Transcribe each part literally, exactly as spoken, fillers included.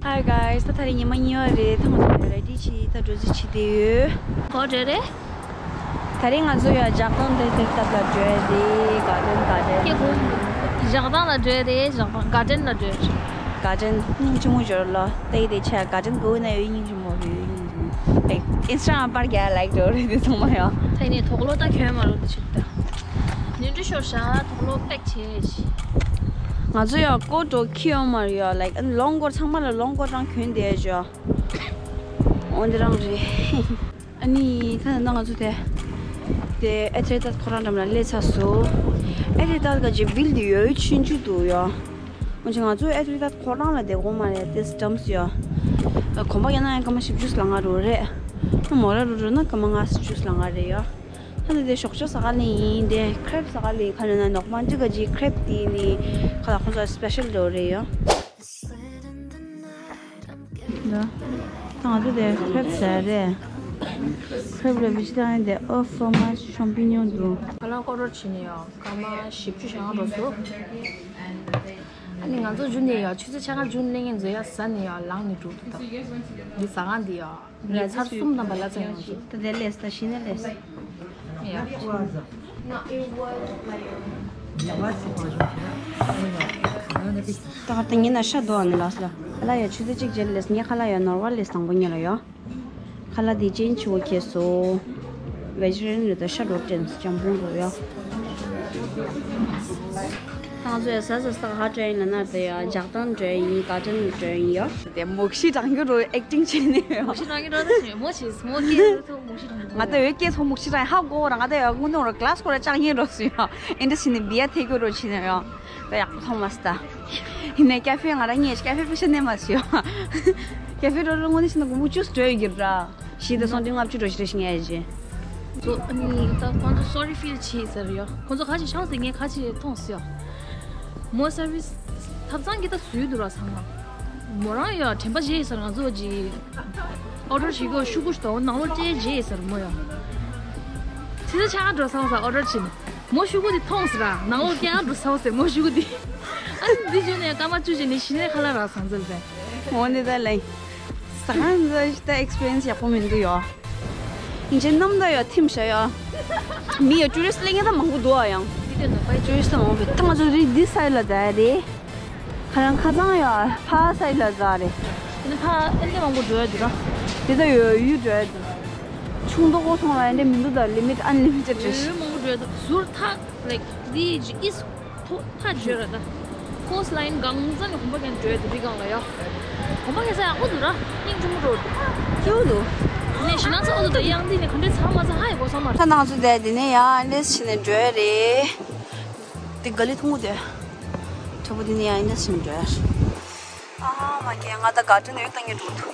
Hi guys, ད་ད་རེས་ཉི་མ་གཉིས་པ་རེད། ད་ང་ཚོ་རེ་ཌི་བྱས་ད་འགྲོ་རྩིས་བྱེད་བསྡད་ཡོད། ག་པར་འགྲོ་རེད། ད་རེས་ང་ཚོ་ཡང་ཇག་ཏང་དེ་དེ་སྟབས་ལ་འགྲོ་ཡ་རེད། གར་ཌན་གར་ཌན། ཀྱེ་གོ། ཇག་ཏང་ལ་འགྲོ་ཡ་རེད། ཇག་ཏང་གར་ཌན་ལ་འགྲོ་ཡ་རེད། གར་ཌན་སྙིང་རྗེ་མོ་འབྱོར་ལོ། ད་ཡི་དེ་ཆ་གར་ཌན་གོ་ན་ཡོད། སྙིང་རྗེ་མོ་རེད། སྙིང་རྗེ་མོ། ཨེ། ཨིན་སི་ཊ་གྷ་རམ་པར་རྒྱག་ལའིག་འགྲོ་རེད་དེ་ཚང་མ་ཡང་། ད་ཡིན་ནའི་དོགས་སློང་ད་གྱོན་མ་རུང་དེ་ཆུ་ད། ནོར་འཁྲུལ་ཤོར་ཤག་དོགས་སློང་པེག་བྱས་ཤིག་ང་ཚོ་ཡང་ཀོ་ཊི་འཁྱེར་ཡོང་མ་རེད་ཡ། ལའིག་ལོང་སྐོར་ཚང་མ་ལ་ལོང་སྐོར་རང་གྱོན་བསྡད་ཡ་ཅོ། འོ་འདི་རང་རེད། ཨ་ནི་ད་ནི་ང་ཚོ་དེ་དེ་ཨེ་ཐི་ལེ་ཊ་ཁོ་རང་འགྲམ་ལ་སླེབས་ཚར་སོང་། ཨེ་ཐི་ལེ་ཊ་ག་ཅིག་བིལ་ཌིང་ཡོད་ཆུང་ཆུང་འདུག་ཡ། འོན་ཀྱང་ང་ཚོ་ཨེ་ཐི་ལེ་ཊ་ཁོ་རང་ལ་བསྡད་དགོས་མ་རེད། དེ་སི་ཊམ་སི་ཡ། གོམ་པ་རྒྱག་ན་ཡང་སྐར་མ་བཞི་བཅུ་ལང་ག་འགྲོ་རེད། མོ་ར་རུ་འགྲོ་ན་སྐར་མ་ལྔ་བཅུ་ལང་ག་རེད་ཡ། ད་ནི་དེ་ཞོགས་ཇ་ཟ་ག་ལེན་ཡིན། དེ་ཁྲེབ་ཟ་ག་ལེན་ཡིན། ཁ་ནས་ན་ནོག་མ་ཅི་ག་ཅི་ཁྲེབ་དེ་ནི་ཁ་ལ་ཁོ་ཚོ་སི་པེ་ཤལ་འགྲོ་རེད་ཡ། ད་ང་ཚོ་དེ་ཁྲེབ་ཟ་རེད། ཁྲེབ་ལ་བི་ཇི་ཏང་དེ་ཨོ་ཧྥོ་མ་ཤམ་པི་ཉོན་འདུག་ཁ་ལག་ཨོ་ཌར་བྱས་ནས་ཡང་སྐར་མ་བཞི་བཅུ་ཞེ་ལྔ་འགྲོ་སོང་། ཨ་ནི་ང་ཚོ་རྒྱུན་ནས་ཡང་ཆུ་ཚོད་ཕྱེད་ཀ་རྒྱུན་གླེང་ངན་བཟོ་ཡ་ཟ་ནས་ཡང་ལངས་ནས་འགྲོ་འདུག་ད་འདི་ཟ་ཁང་འདི་ཡང་ངས་ཚར་གསུམ་དང་བ་ལ་ཚར་ཡོང་ཚུལ། ད་དེ་ལས་ད་གཞི་ནས་ལས། ཡ། ད་ད་ངས་ན་ཤ་རྡོ་ཨ་ནི་ལགས་སོ། ཁ་ལག་ཡ་ཆུ་ཚོད་གཅིག་རྗེས་ལས། ངས་ཁ་ལག་ཡ་ནོར་བ་ལས་དང་པོ་ཉལ་ལ་ཡ། ཁ་ལག་འདི་ཅན་ཆུ་བོ་ཁྱེར་སོ། བེ་ཇི་རེན་རེད། ད་ཤ་འགྲོ་དྲན་ཅམ་པོང་འགྲོ་ཡ། ང་ཚོ་ཡ་ཟ་ཟ་ས་ཧ་ཏྲ་ཡིན་ལ་ན་དེ་ཡ་ཇག་ཏང་འགྲོ་ཡིན། ག་ཏན་འགྲོ་ཡིན་ཡ། དེ་མོག་ཤི་དྲང་རྒྱུ་རོ་ཨེག་ཊིང་བྱས་ནས་ཡ། མོག་ཤི་དྲང་རྒྱུ་རོ་ད་ཞེ་མོ་ཆེ་སི་མོག་གི་ཐོག་མོག་ཤི་དྲང་རྒྱུ། ང་ད་ཡོད་སྐད་ཚོ་མོག་ཤི་དྲང་ཧ་གོ་ར། ང་ད་ཡ་དངོས་གནས་ར་ག་ལ་སི་ཀོ་ར་ཅག་ཉན་རོ་སུ་ཡ། ཨིན་ཌི་སི་ནི་བི་ཡ་ཐེ་གོ་རོ་ཆི་ནས་ཡ། ད་ཡག་པོ་མཐོང་མ་སི་ད། ཡིན་ནའི་ཀ་ཧྥེ་ང་རང་ངས་ཀ་ཧྥེ་པེ་ཤ་ནས་མ་སུ་ཡ། ཀ་ཧྥེ་རོ་རོ་དངོས་གནས་ཤི་ན་དགོང་མོ་བཅུ་སུ་འགྲོ་ཡོད་གི་ར། ཞི་ད་སོང་དུས་ལྔ་བཅུ་འགྲོ་ཞི་རེ་ཞིག་ངས་ཡ་ཇེ། ཁོ་ཚོ་ཨ་ནི་ད་ཁོང་ཚོ་སོ་རི་ཕིལ་བྱེད་ཟེར་ཡོད། ཁོང་ཚོ་ཁ་ཅིག་ཤང་ཟེར། ངས་ཁ་ཅིག་མཐོང་སོང་ཡ། མོ་སར་བིས་ཐབ་ཚང་གི་ད་བཟོས་འདུག་ར་ཚང་མ། མོ་རང་ཡ་དྲན་པ་བརྗེད་ཟེར། ང་ཚོ་ཅིག་ཨོ་ཌར་བྱེད་དགོས་ཤུ་གུ་ཞིག་དང་ནང་ལོགས་སྤྲད་བརྗེད་ཟེར་མོ་ཡ། ཚེ་ཚེ་ཆང་འགྲོ་སོང་ཟེར་ཨོ་ཌར་བྱེད་ནས། མོ་ཤུ་གུ་དེ་མཐོང་ཟེར་ར། ནང་ལོགས་སྐྱེ་ཨང་འགྲོ་སོང་ཟེར་མོ་ཤུ་གུ་དེ། ཨ་ནི་འདི་བྱུང་ནས་སྐར་མ་བཅུ་བྱས་ནས་གཞི་ནས་ཁ་ལག་རག་སོང་ཟེར་བས། འོ་འདི་ད་ལེ། ཟ་ཁང་འདི་ད་ཨེག་སི་པི་རི་ཡན་སི་ཡག་པོ་མི་འདུག་ཡ། ཡིན་ཅེ་གནམ་ད་ཡ་ཐིམ་ཤ་ཡ། མི་ཡ་ཊུ་རི་སི་ལེན་མཁན་ད་མང་པོ་འདུག་ཨ་ཡང་། ཊུ་རི་སི་ད་མང་པོ་ད་ང་ཚོ་རི་འདི་སའི་ལ་ད་ཡ་རེད། ཁ་རང་ཁ་ཚང་ཡ་ཕ་སའི་ལ་ད་རེད། དེ་ནི་ཕ་ཨེ་འདི་མང་པོ་འགྲོ་ཡ་འདུག་ར། དེ་ད་ཡོད་ཡུལ་འགྲོ་ཡ་འདུག་ཆུང་མདོག་ཁོ་ཚོང་ལ་ཨེ་འདྲ་མི་འདུག་ད་ལི་མིཊ་ཨན་ལི་མི་ཊེཌ་རེད། ཡོད་མང་པོ་འགྲོ་ཡ་འདུག་ཟུར་ཐག་ལའིཀ་འདི་ཨིས་ཐོ་ཐག་བརྗོད་ར་ད། ཀོ་སི་ལའིན་གང་ཙམ་གྱི་གོམ་པ་རྒྱག་འགྲོ་ཡ་འདུག་འདི་སྒང་ལ་ཡ། གོམ་པ་རྒྱག་ས་ཡག་པོ་འདུག་ར། སྙིང་རྗེ་མོ་འགྲོ། སྐྱིད་པོ་འདུག་ནས་ཞི་ན་ཚ་འོ་འདུག་ད་ཡང་འདི་ནས་ག་འདྲས་ཚང་མ་ཚང་ཧ་ཡ་གོ་ས་མ་རེད། ད་ནང་ཚོ་བསྡད་དེ་ནས་ཡ་ཨེ་འདྲས་བྱས་ནས་འགྲོ་ཡ་རེད། དེ་ག་ལི་ཐུང་དེ། ཁྲ་བོ་དེ་ནས་ཡང་ཨེ་འདྲ་ཞིག་འགྲོ་ཡ། ཨ་ཧ་མ་གི་ང་ད་ག་དུས་ནས་ཡོད་ད་ངས་འགྲོ་འདུག་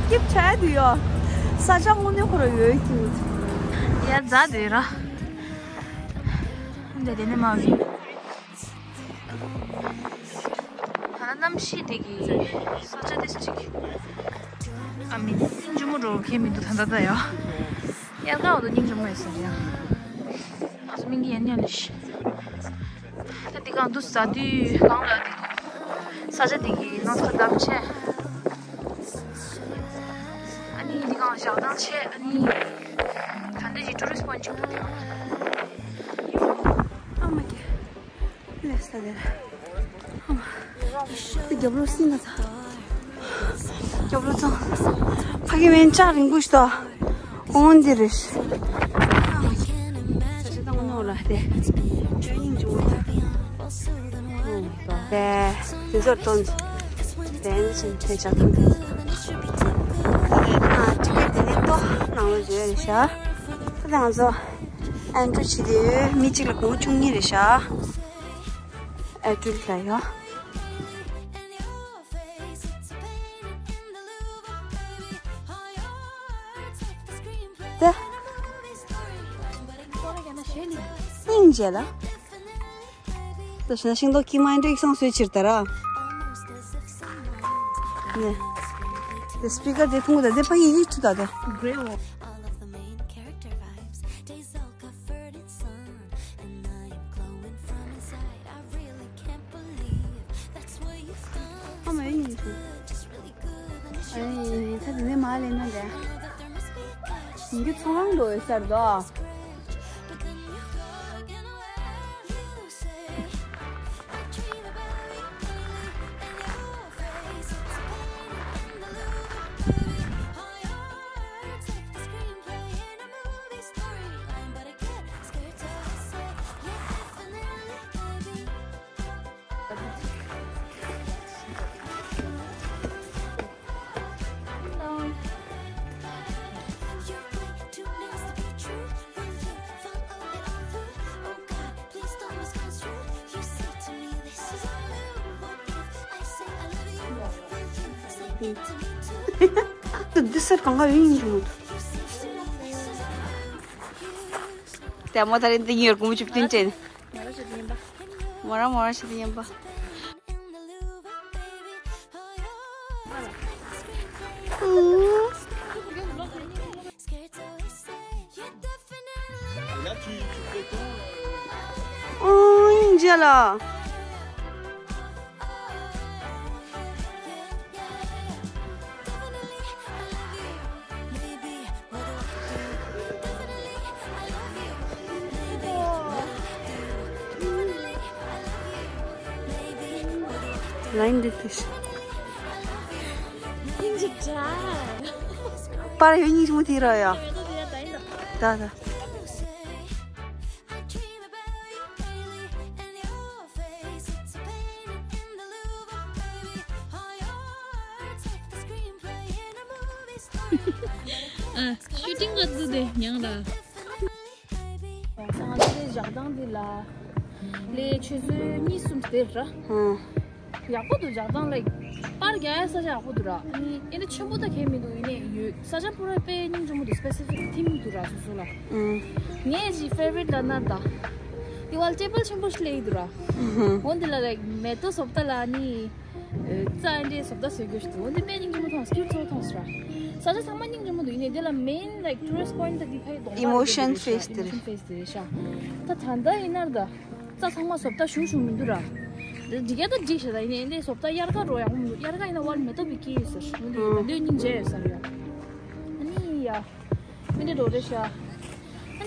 སྐྱིད་ཆ་དུ་ཡོད། ས་ཆ་དངོས་གནས་ཁོ་ར་ཡོད་ཀྱི་འདུག་ཡ་རྫ་དེ་ར། འདི་དེ་ནས་མ་བཟོས། ད་ལྟ་གནམ་གཤིས་དེ་གི་ས་ཆ་དེ་ཅིག་ཨ་མི་སྙིང་རྗེ་མོ་འགྲོ་མཁན་མི་འདུག་ད་ལྟ་ད་ཡ། དབྱར་ཁ་འོ་དུ་སྙིང་རྗེ་མོ་ཡོད་ཟེར་ཡ། ང་ཚོ་མིང་གི་ཡན་ཡན་ལས་ཤི། ད་འདི་གང་འདུག་ཟ་དུས་གང་ལ་འདི་འདུག་ས་ཆ་འདི་གི་ནང་ཚ་དམ་ཆེ། ཨ་ནི་འདི་གང་ཞག་དང་ཆེ། ཨ་ནི་ད་འདི་ཅི་ཊུ་རི་སི་པོན་ཅིག་འདུག་དེ་གང་། ཨ་མ་ཀེ། ལས་ས་དེར། ཨ་མ། རྒྱབ་ལོགས་སྲིད་ན་ཚ། རྒྱབ་ལོགས་ཚང་། ཕ་གི་མེན་ཅག་རིང་པོ་ཞིག་ཏོ། འོང་འདི་རེད། ས་ཆ་དང་ནོར་ལ་དེ། ཅོ་ཡིན་ཅུ། དེ་དེ་ཚོར་ཏོན། དེ་ནི་ཆེན་ཆེན་ཆགས་ཐུབ། ཨ་ཅི་ཀ་དེ་ནི་ཏོ་ནང་ལོ་བརྗོད་རེད་ཤག་ད་ང་ཚོ་ཨན་ཀྲུ་ཆི་དེ་ཡོད་མི་གཅིག་ལ་སྒོར་བཅུ་གཉིས་རེད་ཤག་ཨན་ཀྲུ་ལ་ཡོད། དེ། སྙིང་རྗེ་ལ། དེ་བཞིན་ཤིང་ཏོག་ཁྱི་མ་འདྲ་ཡིག་ཚང་བཟོས་ཕྱིར་ད་ར། ནས། དེ་སི་པི་ཀར་དེ་ཐུང་གུ་ད་དེ་ཕ་ཡིག་ཡིག་ཐུ་ད་དེ། Grey Wall. All of the main character vibes. Days all covered in sun, and I am glowing from inside. I really can't believe ནས་མ་ལེན་ན་འདྲ། འདི་ཚོང་ཁང་དུ་ཡོད་ས་རེད་དོ། འདི་སར་གང་ག་ཡིན་འགྲོ། དེ་མོ་ད་རེད། འདི་ཉེར་དགུ་མོ་བཅུ་བདུན་ཅན། མོ་རང་མོ་རང་ཤི་དེ་ཉན་པ། ཨུང་ཇ་ལ། ལན་འདི་ཏིས། པར་ཡོད་ཉིན་མོ་དེ་ར་ཡ། ད་ད། ཨ། ཤུ་ཊིང་ག་འདུག་དེ་ཉང་ལ། ང་ཚོ་དེ་བཞག་སྟངས་དེ་ལ་ལས་ཆུ་ཚོད་གཉིས་གསུམ་དེ་ར། ཡག་པོ་འདུག་བཞག་སྟངས་ལ། པར་རྒྱག་ཡ་ས་ཆ་ཡག་པོ་འདུག་ར། ཨ་ནི་ཨེ་འདྲ་ཆེན་པོ་ད་གས་མི་འདུག་ཡིན་ནའི་ཡོད་ས་ཆ་པུ་ར་དཔེ་སྙིང་རྗེ་མོ་འདུག་སི་པེ་སི་ཕིག་ཐིམ་འདུག་ར་སོ་སོ་ལ། ངས་ཅིག་ཕེ་ཝ་རིཊ་ལ་ན་ད། དེ་བ་ལ་ཊེ་བལ་ཆེན་པོ་ཞིག་ལས་ཡི་འདུག་ར། འོན་དེ་ལ་ལའིག་མེ་ཏོག་བཟོ་ལྟ་ལ་ནི། རྩྭ་འདྲའི་བཟོ་ལྟ་བཟོ་རྒྱུ་ཞིག་འདུག་འོན་དེ་དཔེ་སྙིང་རྗེ་མོ་མཐོང་སྐྱིད་ཚོ་མཐོང་སྲ། ས་ཆ་ཚང་མ་སྙིང་རྗེ་མོ་འདུག་ཡིན་ནའི་དེ་ལ་མེན་ལའིག་ཊུ་རི་སི་ཊི་པོ་ཡིན་ཊི་ད་དེ་ཕ་ཡི་གདོང་པ་ཨི་མོ་ཤན་ཕེ་སི་དེ་རེད། ཨི་མོ་ཤན་ཕེ་སི་དེ་རེད་ཤག་ད་ད་ལྟ་ཡིན་ན་ད། རྩྭ་ཚང་མ་བཟོ་ལྟ་ཞུ་ཞུ་མི་འདུག་ར། འདི་འགྲིག་ཡ་ད་འགྲིག་ཤག་ད་ཡིན་ནའི་འདི་བཟོ་ལྟ་དབྱར་ཁ་རོ་ཡག་མི་འདུག་དབྱར་ཁ་ཡིན་ན་བར་མེ་ཏོག་བི་ཀི་ཡོད་ཟེར་འོན་ཏེ་ཡིན་ད་འདོད་སྙིང་རྗེ་ཡོད་ས་རེད་ཡ། ཨ་ནི་ཡ། མི་འདི་འགྲོ་རེད་ཤག་ཨ་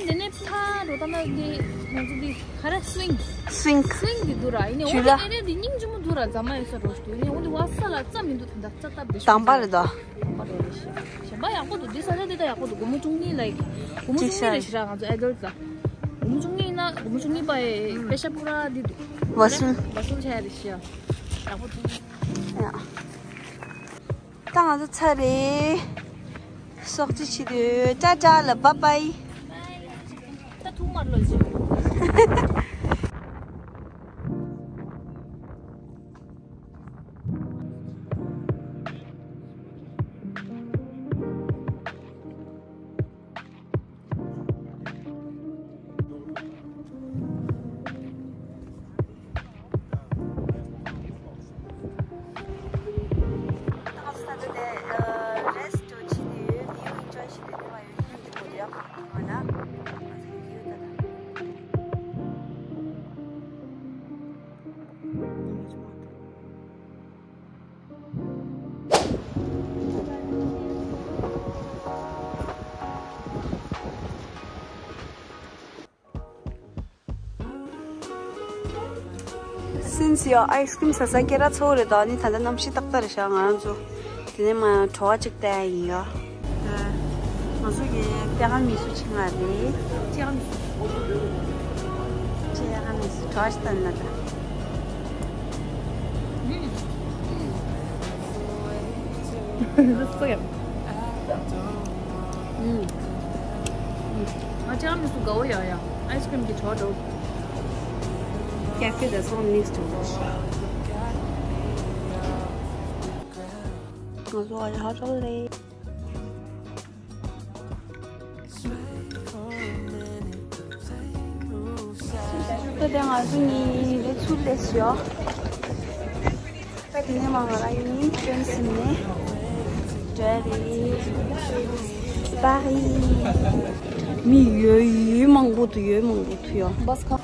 འདི་ནས་ཕ་རོ་ད་ན་འདི་ང་ཚོ་འདི་ག་རེ་སུ་ཝིང་། སུ་ཝིང་། སུ་ཝིང་འདི་འདུག་ར་ཡིན་ནའི་འོ་འདི་ཨེ་རེ་འདི་སྙིང་རྗེ་མོ་འདུག་ར་རྫ་མ་ཡོད་ས་རོ་ཞིག་འདུག་ཡིན་ནའི་འོ་འདི་བ་ས་ལ་རྩྭ་མི་འདུག་ད་ད་རྩྭ་བསྡད་ཤག་དང་པ་རེད་ད། དང་པ་རེད་ཤག་གཞན་པ་ཡག་པོ་འདུག་འདི་ས་ཆ་འདི་ད་ཡག་པོ་འདུག་སྒོར་མོ་བཅུ་གཉིས་ལ་སྒོར་མོ་བཅུ་གཉིས་རེད་ཤག་ང་ཚོ་ཨེ་ཌལ་ཊི་ལ། སྒོར་མོ་བཅུ་གཉིས་ཡིན་ན་སྒོར་མོ་བཅུ་གཉིས་པ་ཡི་པེ་ཤ་པུ་ར་འདི་འདུག་བ་སུལ། བ་སུལ་བྱས་རེད་ཤག་ཡག་པོ་འདུག་ཡ། ད་ང་ཚོ་ཚར་རེད། སོག་ཅི་བྱེད་དུས་ཊ་ཊ་ལ་བཱའི་བཱའི། ད་ཐུག་མར་ལོ་ཅི། སིན་སི་ཡ་ཨའི་སི་ཀྲིམ་ཟ་ས་སྐད་གྲགས་ཚ་བོ་རེད་དོ། ཨ་ནི་ད་ལྟ་གནམ་གཤིས་ཏག་ཏག་རེད་ཤག་ང་རང་ཚོ་དེ་ནས་མ་བྲོ་བ་གཅིག་བལྟ་ཡ་ཡིན་ཡ། ང་ཚོ་གི་ཏེ་ག་མི་སུ་ཆིང་ང་རེད། ཏེ་ག་མི་སུ། ཏེ་ག་མི་སུ་བྲོ་བ་ཞིག་བལྟ་ན་ད། ཨུམ། ང་ཅག་མི་སུ་དགའ་བོ་ཡོད་ཡ། ཨའི་སི་ཀྲིམ་གྱི་བྲོ་བ་འདྲ་བོ། Cafe that's all needs to wash. ང་ཚོ་ཨ་ཧ་ཅང་ལེ། ད་ལྟ་ང་ཚོ་གཉིས་ལས་ཚུར་སླེབས་ཤག་ད་དེ་ནས་མ་ང་རང་གཉིས་ཀྲེན་ཟིན་ནས་འགྲོ་ཡ་རེད། པ་རི། མི་ཡོད་ཡོད་མང་པོ་འདུག་ཡོད་མང་པོ་འདུག་ཡ། བྷ་སི་ཁ།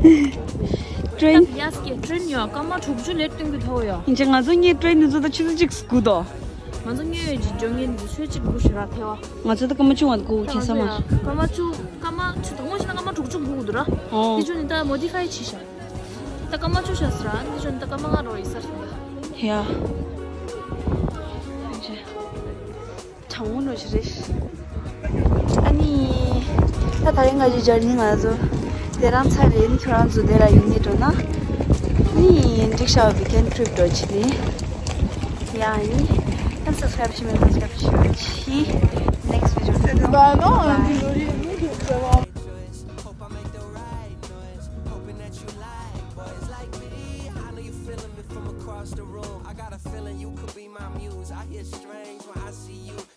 ཁྱེད་ ཊེན། ཡ་སྐད་ཊེན་ཡོད། སྐར་མ་དྲུག་ཅུ་ལས་སྟོན་གྱི་ཐོག་ཡོད། ཡིན་ཅེ་ང་ཚོ་ངའི་ཊེན་འདི་ཚོ་ད་ཆུ་ཚོད་གཅིག་སྒུག་དོ། ང་ཚོ་ངའི་ཡོད་ཀྱི་འཇོ་ངན་འདི་ཆུ་གཅིག་སྒུག་ཞུ་ར་ཐེ་བ། ང་ཚོ་ད་སྐར་མ་བཅུ་ང་སྒུག་ཁྱེད་ས་མ། སྐར་མ་བཅུ་སྐར་མ་ཆུ་དང་པོ་ཞིག་ན་སྐར་མ་དྲུག་ཅུ་སྒུག་འདུག་ར། ཨོ། དེ་ཆུ་ནི་ད་མོ་ཌི་ཕའི་བྱས་ཤག་ད་སྐར་མ་བཅུ་ཤག་ཟེར་ར་དེ་ཆུ་ནི་ད་སྐར་མ་ལྔ་རོ་ཡི་སར་སོང་ད། ཡ། གྲང་མོ་ནོ་ཞིག་རེད། ཨ་ནི། ད་ད་རིང་ང་ཚོའི་ཇར་ནི་ང་ཚོ་དེ་རང་ཚར་རེད། ཁྱོད་རང་ཚོ་དེ་ལ་ཡོང་ནི་འགྲོ་ན། ནི་འགྲིག་ཤག་ཝི་ཀེན་ཊི་རིབ་འགྲོ་ཆི་ནི། ཡ་ནི། ད་སབ་སི་ཀ་རབ་བྱེད་མེད་སབ་སི་ཀ་རབ་བྱེད་ཆི། ནེག་སི་ཊི་ཝི་ཌི་ཡོ་དེ་ལ་ནོ། Hope I make the right noise, hoping that you like boys like me. I know you feeling me from across the room. I got a feeling you could be my muse. I hear strange when I see you.